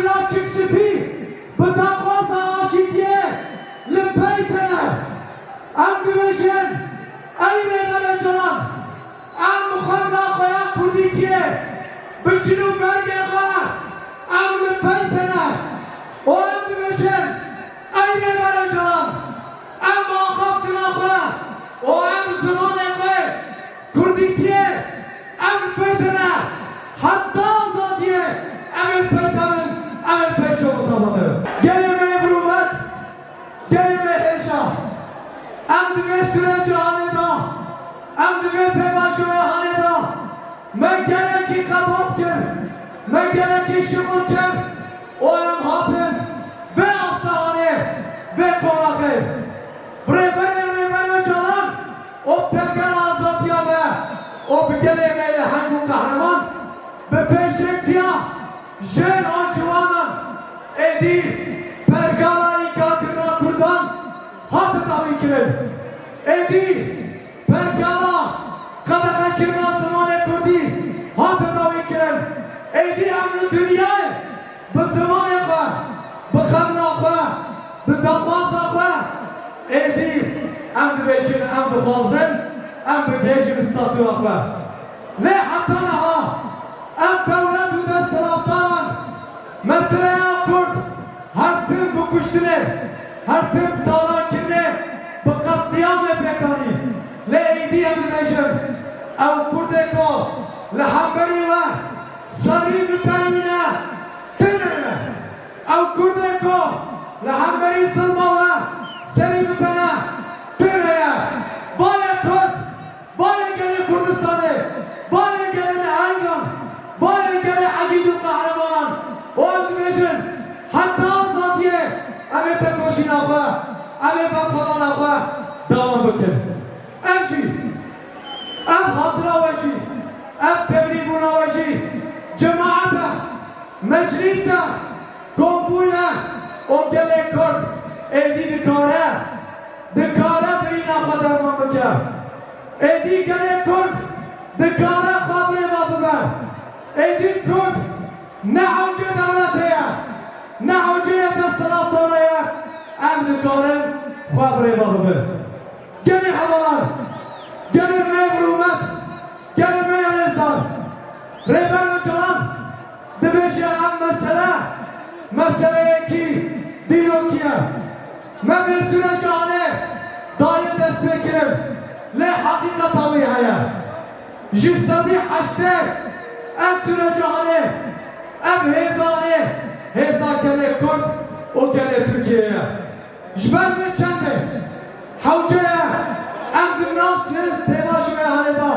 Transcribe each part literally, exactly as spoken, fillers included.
Lastik spî bi daxwaza aşîtiyê li pey tene. Em dibêjin, ey Rêber Ocalan, em bi xwenda xwe ya kurdîtiyê, bi çil û bergê xwe, em li pey tene û em dibêjin, ey Rêber Ocalan, em axaftina xwe û em zimanê xwe kurdîtiyê, em li pey tene heta azadiyê, em ê li pey tevin, em ê li pey şewita bitin. Gelê me rûmet, gelê me hêja, em di vê sürecê hanê de, em di vê pêvajoyê hanê de, me gelekî xebat kir, me gelekî şixul kir û em hatin vê astehanê, vê qonaxê. Rêberê Rêber Ocalan û pergala azadiya me û bi gelê me leheng û qehreman bi pêşengtiya jin û ciwanan êdî pergala înkakirina kurdan hate dawîkirin. Êdî pergala qedexekirina zimanê kurdî hate dawîkirin. Êdî em li dinyayê bi zimanê xwe, bi xemla xwe, bi daxwaza xwe, êdî em dibêjin, em dixwazin, em bigihêjin statûya xwe. Lê heta niha ev dewlet û desthilatdaran meseleya kurd her tim bi kuştinê, her tim bi talankirinê, bi qetlîamê pêk anî. Lê êdî em dibêjin, ew kurdê ku li hemberî we serî bitenîne, tune ye. Ew kurdê ku li hemberî zilma we serî bitene, tune ye. Bayê kurd, bayê gelê Kurdistanê, bayê gelê lehengan, bayê gelê egîd û qehremanan û em dibêjin, heta azadiyê em ê tekoşîna xwe, em ê berxwedana xwe dewam bikin. Ev jî, ev hatira we jî, ev tevlîbûna we jî, cemaet e, meclîs e, kombûn e û gelê Kurd êdî dikare, dikare birîna xwe derman bike. Êdî gelê Kurd dikare xwe bi rê ve bibe. Êdî Kurd ne hewcê dewletê ye, ne hewceyê desthilatdarê ye, em dikarin xwe bi rê ve bibin. Gelê hevalan, gelê me bi rûmet, gelê me ya rêzdar, Rêber Ocalan dibêje ev mesele, meseleyekî dîrokî ye. Me vê sûreca hanê daye destpêkirin, lê heqîqeta wî heye. Ji sedî heştê ev sûreca hanê, ev hêza hanê, hêza gelê Kurd û gelê Tirkiyê ye. Ji ber vê çendê hewce ye em di nav sê pêvajoyê hanê de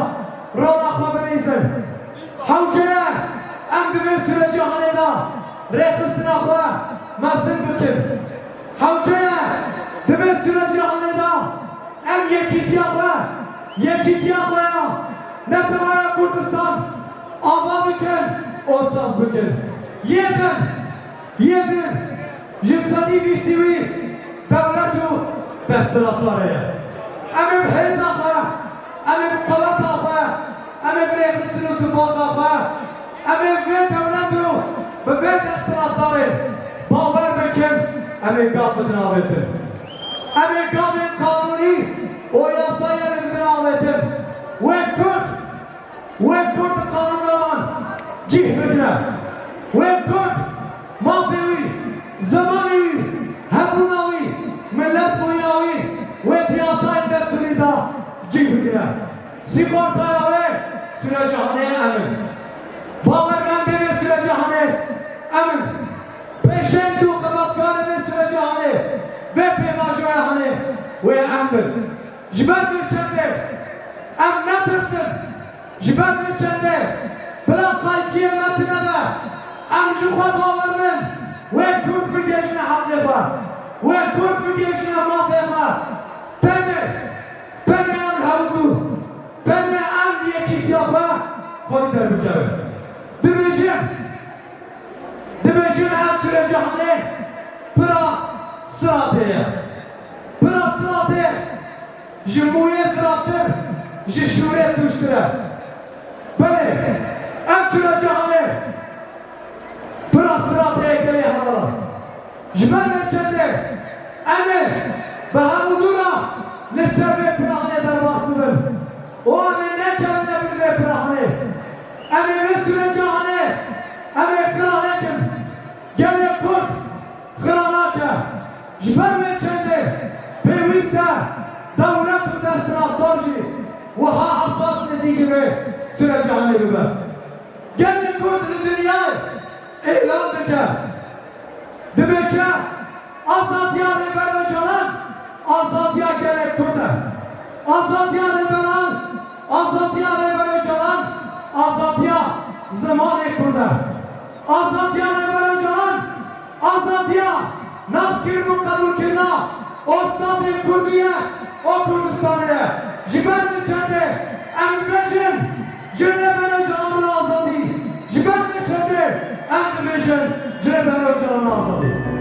rola xwe bilîzin. Hewce ye em di vê sûrecê hanê de rêxistina xwe mezin bikin. Hewce ye di vê sûrecê hanê de em yekîtiya xwe, yekîtiya xwe ya Netewaya Kurdistan ava bikin û saz bikin. Yê din, yê din. Ji sedî bîstî wî dewlet û desthilatdarê ye. Em ê bi hêza xwe, em ê bi qeweta xwe, em ê bi rêxistin û tifaqa xwe, em ê vê dewlet û bi vê desthilatdarê bawer bikin, em ê gav bidin avêtin. Em ê gavên qanûnî û yasayê em ê bidin avêtin. Wê Kurd Wê Kurd bi qanûna wan cih bigire. Wê Kurd mafê wî, zimanê wî, hebûna wî, miletbûyîna wî wê di yasayên destûrî de cih bigire. Sîxortaya wê sûreca hanê em in. Bawermendê wê sûreca hanê em in. Pêşeng û xebatkarê vê sûreca hanê, vê pêvajoya hanê wê em bin. Ji ber vê çendê em netirsin. Ji ber vê çendê bila qaykiyê me tune be, em ji xwe bawer bin, wê Kurd bigihêjine heqê xwe, wê Kurd bigihêjine mafê xwe. Tenê, tenê em hewl dû, tenê em yekîtiya xwe xwedî derbikevin. Dibêjin, dibêjin ev sûreca hanê pira siratê ye. Pira siratê ji mûyê ziraftir, ji şûrê tûştir e. Belê, ev sûreca hanê pira Siratê gelê hevala. Ji ber vê çendê em ê bi hevûdû re li ser vê pirahanê derbas bibin û em ê nekevine bin vê pirahanê. Em ê vê sûreca hanê, em ê xira nekin. Gelê Kurd xira nake. Ji ber vê çendê pêwîst e dewlet û desthilatdar jî wiha hesas nêzîkî vê sûreca hanê bibe. Gelê Kurd li dinyayê îlan dike. Dibêje, azadiya Rêber Ocalan, azadiya gelê Kurd e. Azadiya Rêberan, azadiya Rêber Ocalan, azadiya zimanê Kurd e. Azadiya Rêber Ocalan, azadiya naskirin û qebûlkirina Ostadê Kurdî ye û Kurdistanê ye. Ji ber vê çendê em dibêjin, ji Rêber Ocalan re azadî. Ji ber vê çendê em dibêjin, ji Rêber Ocalan re azadî.